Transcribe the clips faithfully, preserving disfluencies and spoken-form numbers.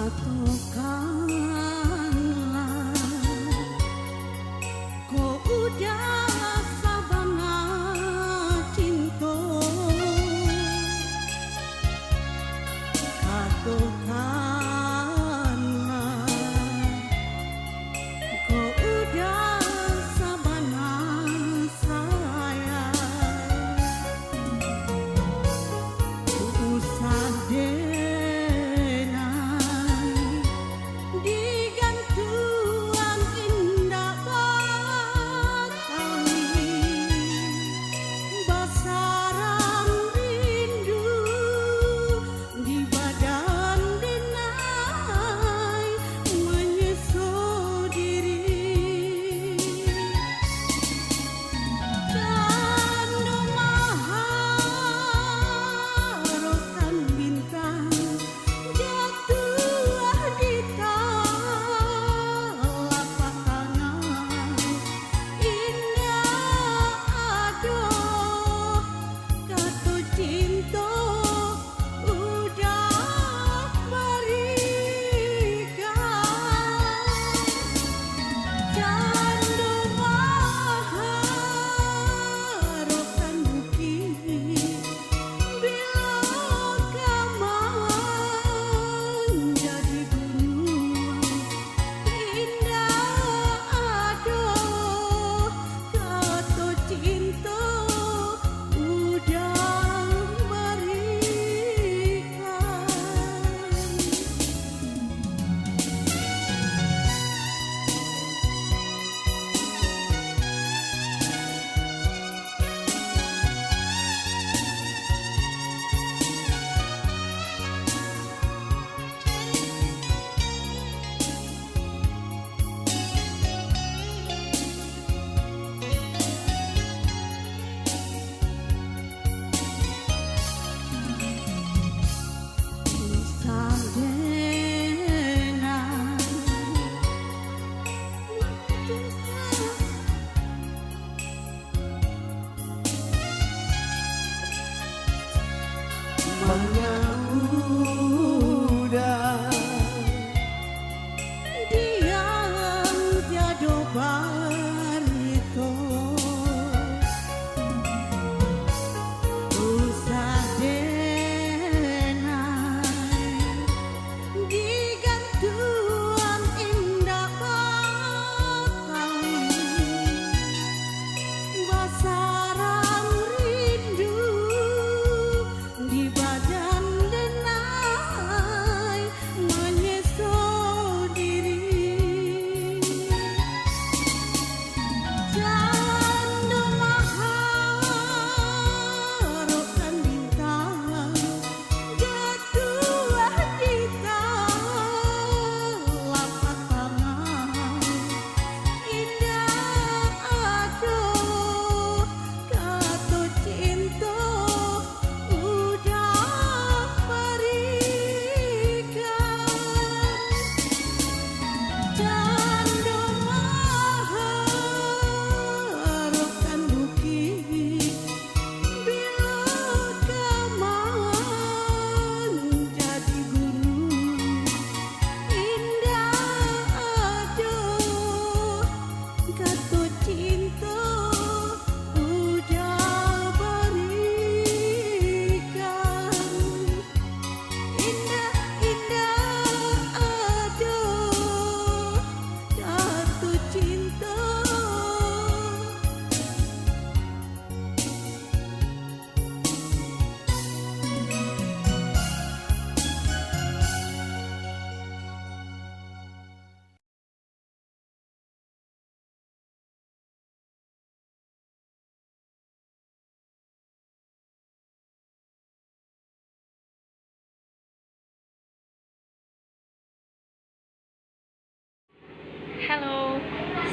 Katokanlah, kok udah sabana cinto. Katokanlah, kok udah sabana sayang. Usah denai digantuan indak batawi, basaran rindu di badan denai manyeso diri. Tando maharokan bintang jatuah di talapak tangan. Indak ado kato cinto udah barikan. Tando maharokan bukik, bilo ka manjadi gunuang. Indak ado kato cinto udah barikan. Manga udah diam tiado barito. Usah denai digantuan indak batawi, basaran rindu di badan denai manyeso diri. Tando maharokan bintang jatuah di talapak tangan. Indak ado kato cinto udah barikan. Tando maharokan bukik, bilo ka manjadi gunuang. Indak ado kato cinto udah barikan. Indak, indak ado kato cinto. Halo,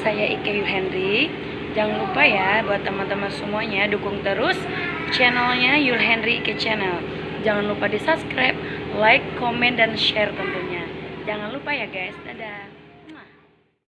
saya Ike Yul Henry. Jangan lupa ya, buat teman-teman semuanya, dukung terus channelnya Yul Henry Ike Channel. Jangan lupa di-subscribe, like, komen, dan share tentunya. Jangan lupa ya guys, dadah.